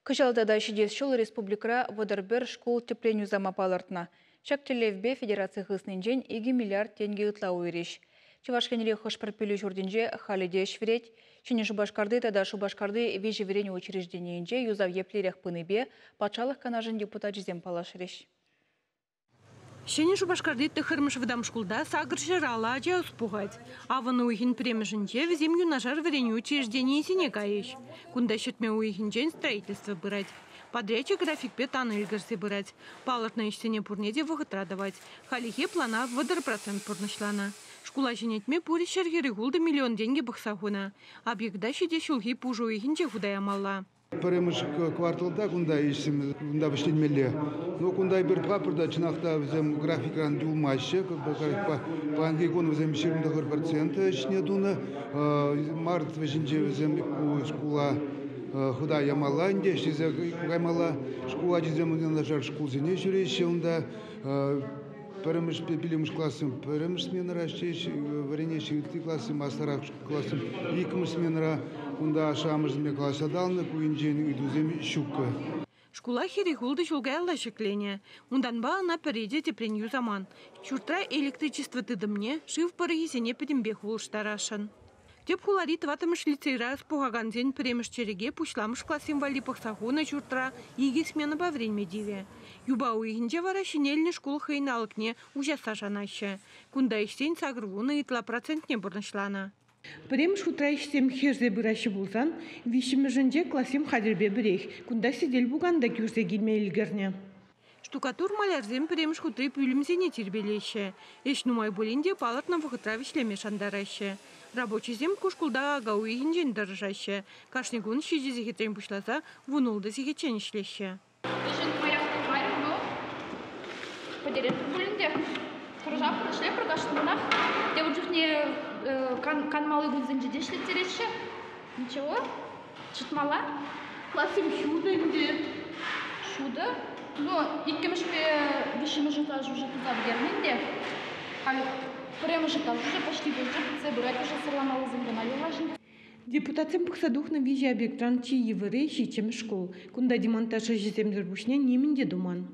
Кӑҫал тата ҫитес ҫул республикӑра 31 шкул тӗпрен юсама палӑртнӑ. Ҫак тӗллевпе федераци хыснинчен 2 миллиард тенкӗ ытла уйӑрӗҫ. Чӑваш Енри хӑш-пӗр пӗлӳ ҫуртӗнче халӗ те ӗҫ вӗрет. Ҫӗнӗ Шупашкарти тата Шупашкарти виҫӗ вӗренӳ учрежденийӗнче юсав еплерех пынипе Патшалӑх Канашӗн депутачӗсем паллашрӗҫ. Ҫӗнӗ Шупашкарти тӑххӑрмӗш вӑтам шкулта 850 ача ӑс пухать. Авӑн уйӑхӗн пӗрремӗшӗнче вӗсем юнашар вӗренӳ учрежденийӗсене кайӗҫ. Кунта ҫӗртме уйӑхӗнчен строительство пырать. Подрядчик графикпе тан ӗлкӗрсе пырать. Палӑртнӑ ӗҫсене пурне те вӑхӑтра тӑвать. Хальлӗхе плана 30% пурнӑҫланӑ. Шкула ҫӗнетме пурӗ 146 миллион тенкӗ пӑхса хунӑ. Объекта ҫитес ҫулхи пуш уйӑхӗнче хута ямалла. Пӗрремӗш кварталта кунта ӗҫсем кунта вӗҫленмелле. Но кунта эпир тӑватпӑр та, чӑнах та вӗсем графикран юлмаҫҫӗ. Паянхи кун вӗсем 29% ӗҫне тунӑ. Март вӗҫӗнче вӗсем ку шкула хута ямалла ӗнтӗ, ӗҫлесе каймалла. Шкул ачисем юнашар шкулсене ҫӳреҫҫӗ унта. Пӗрремӗшпе пиллӗмӗш классем пӗрремӗш сменӑра ӗҫлеҫҫӗ, вӗренеҫҫӗ, ытти классем, аслӑрах классем иккӗмӗш сменӑра. Кунта ашшӗ-амӑшӗсемпе калаҫса татӑлнӑ, ку енчен ыйтусем ҫуккӑ. Шкула 46 ҫул каялла ҫӗкленӗ. Унтанпа ӑна пӗрре те тӗпрен юсаман. Ҫуртра электричество тытӑмне, шыв пӑрӑхӗсене пӗтӗмпех улӑштарасшӑн. Тӗп хулари тӑваттӑмӗш лицейра ӑс пухакансен пӗрремӗш чӗрӗке пуҫламӑш классем валли пӑхса хунӑ ҫуртра икӗ сменӑпа вӗренме тивӗ. Юпа уйӑхӗнче вара ҫӗнелнӗ шкул хӑйӗн алӑкне уҫасса шанаҫҫӗ. Кунта ӗҫсен 80 ытла процентне пурнӑҫланӑ. Пӗрремӗш хутра ӗҫсем хӗрсе пыраҫҫӗ пулсан, виҫҫӗмӗшӗнче классем хатӗрпе пӗрех. Кунта сӗтел-пукан та кӳрсе килме ӗлкӗрнӗ. Штукатур-малярсем пӗрремӗш хутри пӳлӗмсене тирпейлеҫҫӗ. Ӗҫ нумай пулин те палӑртнӑ вӑхӑтра вӗҫлеме шантараҫҫӗ. Рабочисем ку шкулта ака уйӑхӗнчен тӑрӑшаҫҫӗ. Кашни кун 7 сехетрен пуҫласа 16 сехетчен ӗҫлеҫҫӗ. Ӗҫӗ нумаях пулмарӗ, но пӗтеретпӗр пулин те тӑрӑшатпӑр, ӗҫлетпӗр кашни кунах. Тепӗр чухне канмалли кунсенче те ӗҫлеттереҫҫӗ. Ничего, чӑтмалла. Классем ҫутӑ ӗнтӗ. Ҫутӑ. Ну, иккӗмӗшпе виҫҫӗмӗш этаж уже туса пӗтернӗ ӗнтӗ. Халь пӗрремӗш этаж уже почти пулчӗ, пӗтсе пырать уже сӑрламаллисем кӑна юлаҫҫӗ. Депутатсем пӑхса тухнӑ виҫӗ объектран чи йывӑрри ҫиччӗмӗш шкул. Кунта демонтаж ӗҫӗсемсӗр пуҫне нимӗн те туман.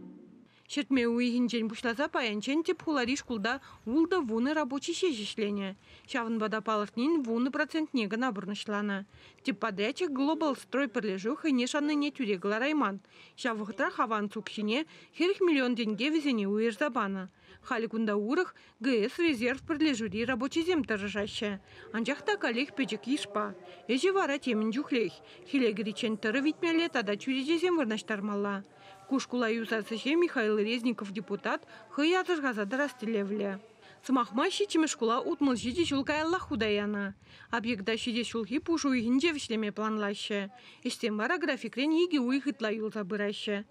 Ҫӗртме уйӑхӗнчен пуҫласа паянччен тӗп хулари шкулта ултӑ вунӑ рабочи ҫеҫ ӗҫленӗ. Ҫавӑнпа та палӑртнин 10 процентне кӑна пурнӑҫланӑ. Тӗп подрядчик «Глобал строй» пӗрлешӳ хӑйне шаннине тӳрре кӑларайман. Ҫав вӑхӑтрах аванс укҫине 40 миллион тенке вӗсене уйӑрса панӑ. Халӗ кунта урӑх ГС «Резерв» пӗрлешӳри рабочисем тӑрӑшаҫҫӗ. Анчах та каллех пӗчӗк йышпа. Ӗҫӗ вара темӗн чухлех. Хӗле кӗриччен тӑрӑ витмелле тата чӳречесем вырнаҫтармалла. Ку шкула юсас ӗҫе Михаил Резников депутат хӑй асӑрхаса тӑрас тӗллевлӗ. Сӑмах май, ҫиччӗмӗш шкула 67 ҫул каяллах хута янӑ. Объекта ҫитес ҫулхи пуш уйӑхӗнче вӗҫлеме планлаҫҫӗ. Ӗҫсем вара графикрен икӗ уйӑх ытла юлса пыраҫҫӗ.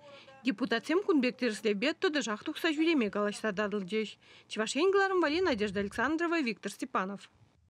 Депутатсем кун пек тӗрӗслевпе тӑтӑшах тухса ҫӳреме калаҫса татӑлчӗҫ. Чӑваш Ен кӑларӑм валли Надежда Александрова, Виктор Степанов.